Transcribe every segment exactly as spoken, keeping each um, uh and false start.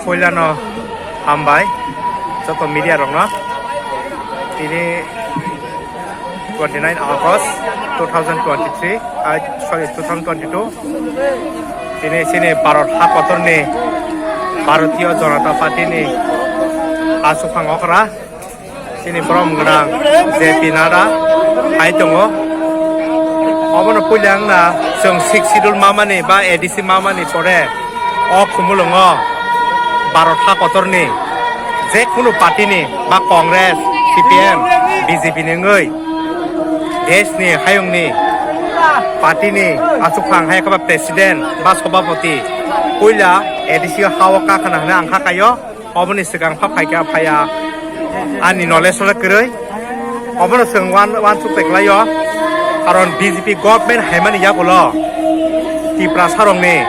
Puilano hambai joto media rokno. Tini twenty nine August two thousand twenty three, ai, sorry, two thousand twenty two. Tini chini Bharat hakotorni Bharatiya Janata Party ni aswk phang okra. Chini borom gwnang J P Nadda hai tongo. Obono puila wngna chwng sixth schedule mamani ba A D C mamani pore o Khumulwngo Bharat hakotorni je kunu party ni ba Congress, C P M, B J P ni wngwi desh ni hayung ni party ni aswk phang hai khe ba president ba sobhapoti puila A D C o ha o kakhna hwnwi ang kha kaio. Oboni swkang pha phaikha phaiya ani knowledge le kwrwi. Obono chwng wan-, wansuk tei kwlaio. Karon B J P government haimani yagulo Tiprasa rokni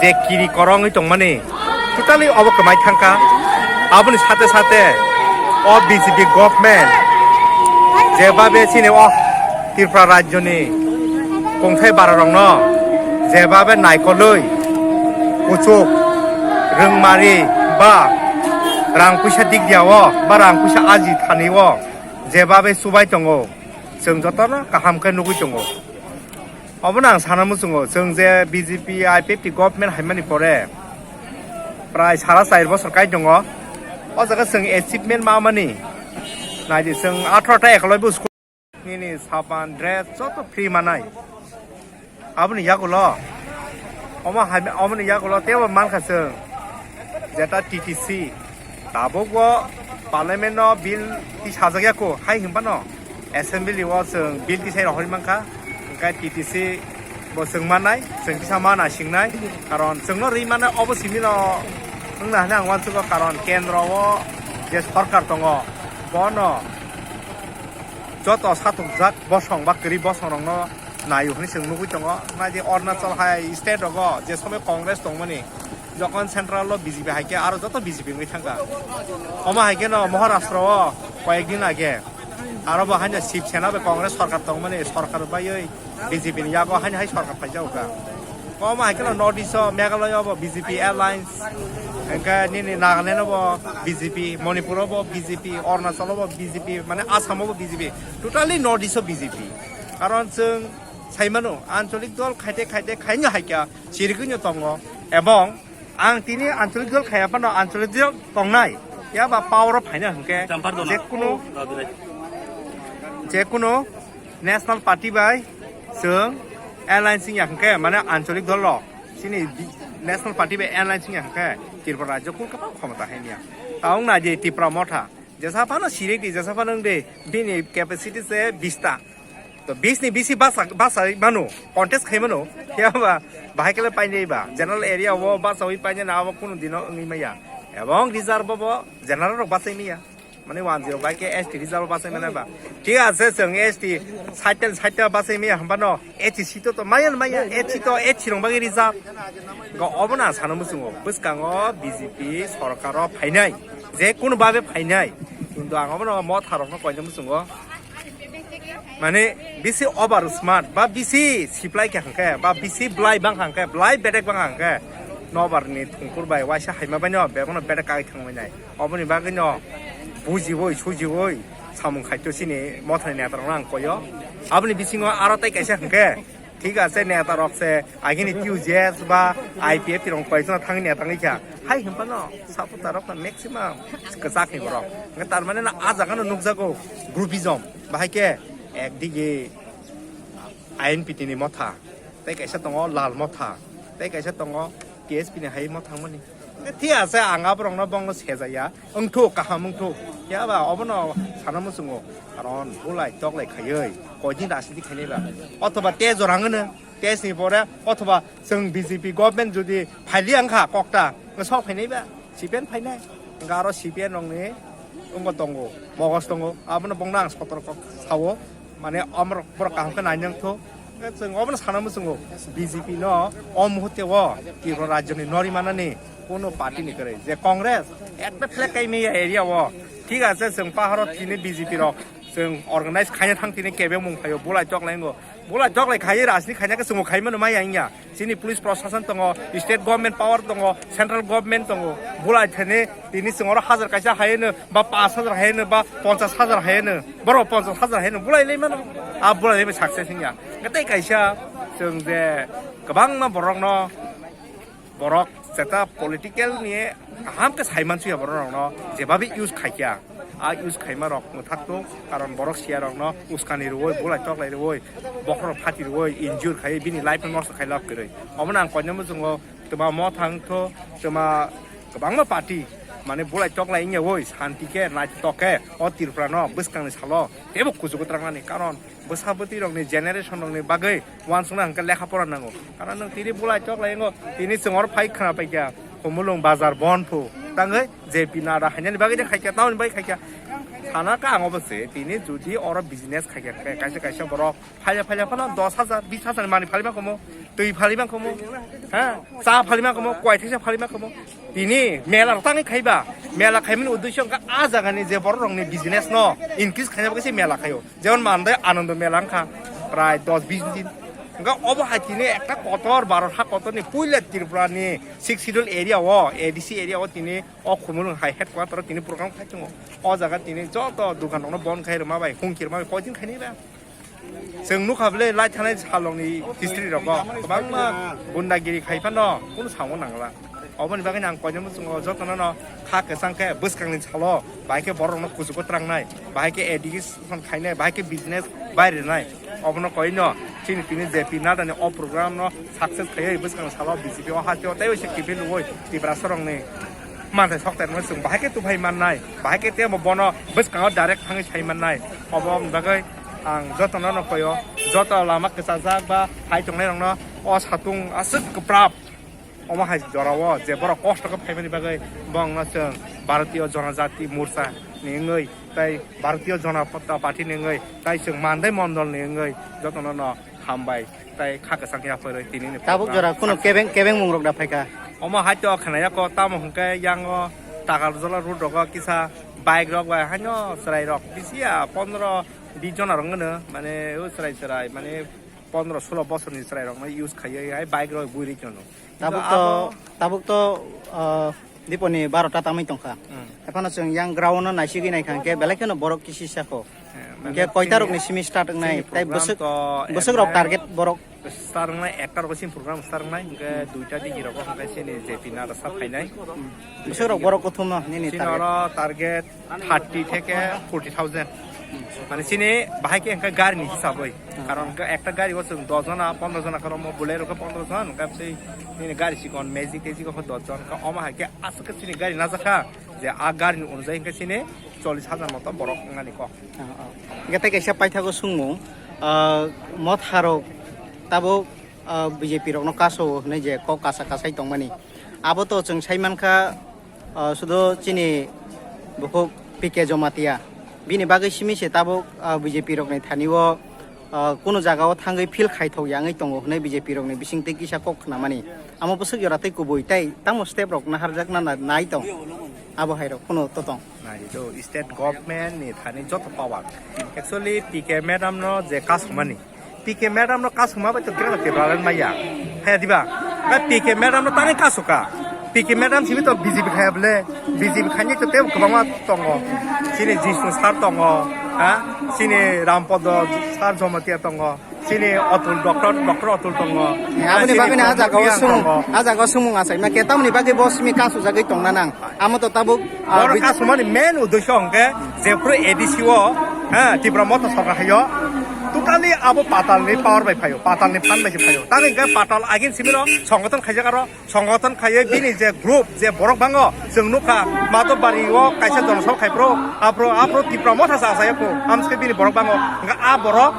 je kiri korongwi tongmani totally obo kwmai thangkha. Aboni sate sate o B J P government jebabe chini o Tripura rajyoni kongthai bararokno jebabe naikolwi kuchuk rwngmari ba rang puisa dikdiao ba rang puisa aji thani o jebabe chubai tongo, chwng jotono kaham khe nugwi tongo. Obono ang sana muchungo, chwng je B J P I P F T government haimani pore prai sara char bosor kai tongo. O jaga chwng achievement mamani naidi, chwng atharo ta ekoloi bo school nini sapan dress joto free manai. Aboni yagulo omo hai, omoni yagulo tebo mankha chwng jeta T T C tabukbo parliament no bill tisajak yako hai hinphano assembly o chwng bill tisai rohorwi mankha, hwnkhe T T C bo chwng mannai, chwng kisa ma naisingnai, karon chwngno rwi mannai obo simino wngna hwnwi ang uansugo, karon kendro o je sorkar tongo bono joto satukjak bosong ba kwrwi bosongrokno naio hwnwi chwng nugwi tongo. Naidi Arunachal hai state rogo je somoi Congress tongmani, jokhon central o B J P hai khe aro joto B J P wngwi thangkha. Omo hai kheno Maharashtra o koyek din age aro bo haino Shiv Sena bai Congress sorkar tongmani, sorkar baiwi B J P ni yago haino hai sorkar phaijago kha. Omo hai kheno North East o Meghalaya o bo B J P alliance, hwnkhe nini Nagaland o bo B J P, Manipur o bo B J P, Arunachal o bo B J P, mane Assam o bo B J P, totally North East o B J P. Karon chwng saimano ancholik dol khaite khaite khaino hai kha chirigwino tongo, ebong ang tini ancholik dol khaiya phano ancholik dol tongnai, ya ba power o phaina hwnkhe Jampar dona. Jekunu, jekunu National Party bai chwng alliance wngya hwnkhe, mane ancholik dol rok chini bi-, National Party bai alliance wngya hwnkhe Tripura rajyo kung kwbang khomota hai manya. Ta wngna je Tipra Motha, jesa phano sirik di, jesa phano wng di, bini capacity se bista. To bis ni bisi basa, basa mano, contest khai mano, ya ba, bahai kele painai ba, general area o basa wi painai na abo kunu dino wngwi maya. Ebong reserve bo general rok basai maya. Mane one zero bai ke S T reserve basai mane ba. Thik ase, chwng S T side tal side tal basai maya hamba no, S T seat to maya maya, S T to S T rong bai reserve. Go obo na sana musungo, bwskango B J P sorkar o phainai, je kunu babe phainai. Kintu ang obo no motha rok no koinai musungo. Mane bisi over smart ba bisi siplai kha hwnkhe ba bisi blai bang kha hwnkhe, blai bedek bang kha hwnkhe, nobar ni thungkur bai waisa haima bai no bebak no bedek kai thangwi nai. Oboni bagwi no bujiwi sujiwi samung khaito chini mothani neta rok no ang koyo. Aboni bisingo aro tei kaisa hwnkhe, thik ase, neta rok se agini T U J S ba I P F T rok koichona thangwi neta wngkha. Hai hwnphano supporter rok no maximum kwchak ni borok. Hwnkhe tar mane no ah jaga no nukjago groupism. Bahai khe ekdige I N P T ni motha, tei kaisa tongo lal motha, tei kaisa tongo T S P ni hai motha mani. Thik ase, ang aborokno bongno sejaya, wngthuk, kaham wngthuk. Phiya ba obono sana muchungo, karon bulai toklai khaiwi koidin rajniti khainai ba. Othoba tei jora wngno, tei ni pore othoba chwng B J P government jodi phailiya wngkha kokta, sok phainai ba. C P M phainai. Hwnkhe aro C P M rokni wngbo tongo, mogos tongo. Abono bongno ang sotorko sao. Mane amrok borok kaham khe nainang tho. Hwnkhe chwng obono sana muchungo, B J P no o muhurte o Tripura rajyoni nori manani kuno party ni kwrwi. Je Congress ekta flag kai maya area o. Thik ase, chwng paharo tini B J P rok chwng organize khaina thang tini kebeng mung phaio, bulai toklai wngo. Bulai doklai khai rajni khaina khe chwng khai mano maya wngya. Chini police proshashan tongo, state government power tongo, central government tongo. Bulai thani tini chwng oro hajar kaisa hai no ba pash hajar hai no ba ponchash hajar hai no. Borok ponchash hajar hai no bulai lai mano. A bulai lai success wngya. Tei kaisa chwng je kwbangma borokno borok jeta political ni kaham khe sai mansuya borok rokno jebabi use khaikya. A use khaima rok mwthak tung, karon borok siya rokno uskani rwoi, bulai toklai rwoi, bokhorok phati rwoi, injure khai bini life no nosto khai lab kwrwi. Omono ang koinama chwngo twma mo thang tho, twma kwbangma party mane bulai toklai wngya woi, santi khe naitotok khe o Tripura no bwskangni salo teibo kuchugo twrangmani, karon bwsa bwtwi rokni generation rokni bagwi uansukna hwnkhe lekha pora nango. Karon nwng tini bulai toklai wngo, tini chwng oro phai khna paikha, Khumulwng bazar bon phu. Tangwi J P Nadda hainani bagwi de khaikha, tamoni bagwi khaikha. Sana ka ang obo se, tini judi oro business khaikha khe, kaisa kaisa borok phaila phaila phano dos hajar, bis hajar ni manwi phali ma khomo, twi phali ma khomo, ha, cha phali ma khomo, kwai thaisa phali ma khomo. Tini mela rok tangwi khaiba, mela khaimani uddesho wngkha a jagani je borok rokni business no increase khaina bagwi se mela khaio. Jemon Mandai Anando Mela wngkha prai dos bis din. Wngkha obo hai tini ekta kotor, Bharat ha kotorni puila Tripurani Sixth Schedule area o, A D C area o tini o Khumulwng hai headquarter o tini program khai tongo. O jaga tini joto dukan rokno bon khai rwma bai, hungki rwma bai, poison khaini ba. Chwng nukha bwle lai thanai salongni history rogo kwbangma gundagiri khai phano kunu samung nangla. Oboni bagwi ang koinwi muchungo jotono no kha kwchang khe bwskangni salo bahai khe borok rokno kuchugo trangnai, bahai khe education khainai, bahai khe business bai rwnai. Obono koino chini tini J P Nadda ni o program no success khaiwi bwskangni salo B J P o hasteo tei waisa kiphil rwui Tiprasa rokni manthai sok termo chwng bahai khe tuphai mannai, bahai khe tei bo bono bwskango direct thangwi sai mannai. Oboni bagwi ang jotono no koyo, joto lama kwchajak ba hai tongnai rokno o satung aswk kwprap. Omo hai jorao je borok kosto khe phaimani bagwi bongno chwng Bharatiya Janajati Morcha ni wngwi tei Bharatiya Janata Party ni wngwi tei chwng Mandai Mondol ni wngwi jotono no hambai tei kha kwchang yapharwi tini ni Tabuk program jora kuno success. Kebeng, kebeng mung rok da phaikha. Omo hai to khwnaya ko tamo hwnkhe yango Takarjala road rogo kisa bike rok bai haino chwrai rok bisi ya pondro bis jona rok wngno mane o chwrai chwrai mane pondro sulo bosorni chwrai rok no use khaiwi hai bike rok bui rwi tono. Tabuk to, abo tabuk to, ah, diponi barota tangwi tongkha. Hmm. Ephano chwng yang ground no naisigwi naikha hwnkhe belai kheno borok kisi sako. Eh, hwnkhe mane koita chini, rokni simi start wngnai, chini tei program bwswk, to bwswk rok emne target borok? Start wngnai, ekta rokni simi program start wngnai, hwnkhe duita digi rogo hwnkhe chini J P Nadda sa phainai. Bwswk rok borok kuthumno nini chini target? Oro target thirty theke forty thousand. Mane chini bahai khe hwnkhe gari ni hisabwi. Hmm. Karon hwnkhe ekta gari o chwng dos jona, pondro jona khe romo, Bolero khe pondro jon, hwnkhe tei nini gari chikon Magic tei chikon khe dos jon. Hwnkhe omo hai khe aswk khe chini gari najakha je a gari ni onojai hwnkhe chini chollish hajar moto borok wngnani kok. Ah, ah. Hwnkhe tei kaisa paithago swngmung, ah, motharok tabuk, ah, B J P rokno kaso hwnwi je kok kasa kasai tongmani. Abo to chwng sai mankha, ah, sudo chini bukhuk P K Jomatia. Bini bagwi simi se tabuk, ah, B J P rokni thani o, ah, kunu jaga o thangwi field khaithok ya wngwi tongo hwnwi B J P rokni bisingtwi kisa kok khnamani. Amo bwswk jora tei kubui tei tamo step rok naharjakna na-, nai tong. Abo hai rok kunu to tong. Nai do state government ni thani joto power. Actually P K madam no je kasumani. P K madam no kasuma bai to kira Tipraland maya. Haya diba? Ba P K madam no tani kasuka. P K madam simi to B J P khaya bole. B J P khani to tebo kwbangma tongo. Chini Jisnu sir tongo. Ha? Chini Rampodo sir Jomatia tongo. Chini Atul, Doctor, Doctor Atul tongo. Eh, aboni chini bagwi ni ah jaga o Pramod sung, tongo. Ah jaga o sumung asai ma ke tamni bagwi bo simi kasujagwi tongna nang. Amo to tabuk, ah, Borok bit- kasumani main uddesho hwnkhe jephru A D C o, ha, Tipra Motha Sarkar hayo, totally abo Patal ni power bai phaio, Patal ni fund bai se phaio. Tamo hwnkhe Patal agin simino songothon khaijak aro, songothon khaiwi bini je group, je borok bango, chwng nukha, Madhobari o kaisa jonosabha khai phro, aphro, aphro Tipra Motha sa asai phro, amsike bini borok bango, hwnkhe a borok,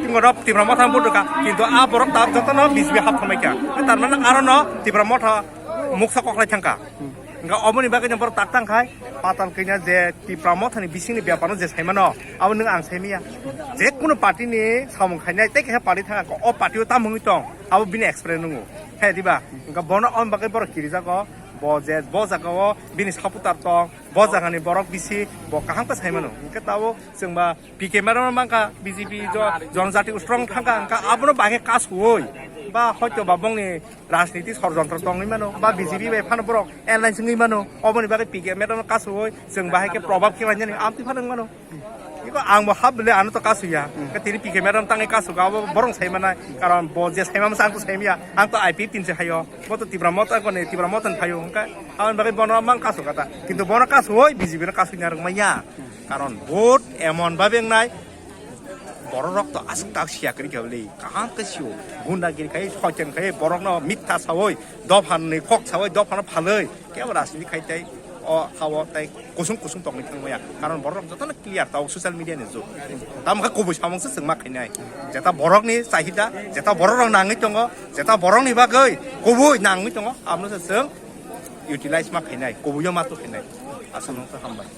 tingoro Tipra Motha buthuka, kintu a borok ta jotono B J P hap thamaikha, tarmane arono Tipra Motha muksa koklai thangkha. Hwnkhe oboni bagwi no borok tak tang khai, Patal kanya je Tipra Motha ni bisingni bepar no je saimano, abo nwng ang saimanya. Je kunu party ni samung khainai, tei kaisa party thang kha, o party o tamo wngwi tong, abo bini experience nungo. He diba? Hwnkhe bono oboni bagwi borok kirijago, Bo je, bo jaga o bini supporter tong, bo jaga ni borok bisi, bo kaham khe sai mano. Hwnkhe tabuk chwng ba P K madam no mankha, B J P jo-, Jonojati strong thangkha, hwnkhe abono bagwi kasuwi ba hoito ba bongni rajniti sorjontro tongwi mano, ba B J P bai phano borok alliance wngwi mano, oboni bagwi P K madam no kasuwi chwng bahai khe probab khe manjani amtwi phano wng mano. Iko ang bo hap bile ano to kasuya. Ka tini P K madam tangwi kasuka abo borong sai manai. Karon bo je sai mama ang to sai miya. Ang to I P F tin se hayo. Bo to Tipra Motha ko ne Tipra Motha ni phayo. Ka ang bagwi bono mang kasuka ta. Kintu bono kasuoi B J P no kasui narok maya. Karon vote emon babe nai. Borok rok to asuk tak siya kri khabli. Kaham ke siyo. Gunda giri khai, hochen khai, borok no mitha sawoi. Dophan ni kok sawoi, dophan no phaloi. Kebo rajniti khai tai. O hao tai kusung kusung tongwi thangmaya. Karon borok jotono clear tao social media ni jug. Tamo khe kubui samung se chwng ma khainai. Jeta borok ni chahida, jeta borok rok nangwi tongo, jeta borok ni bagwi kubui nangwi tongo, amo se chwng utilize ma khainai, kubui o ma tu khainai. Aswk no hambai.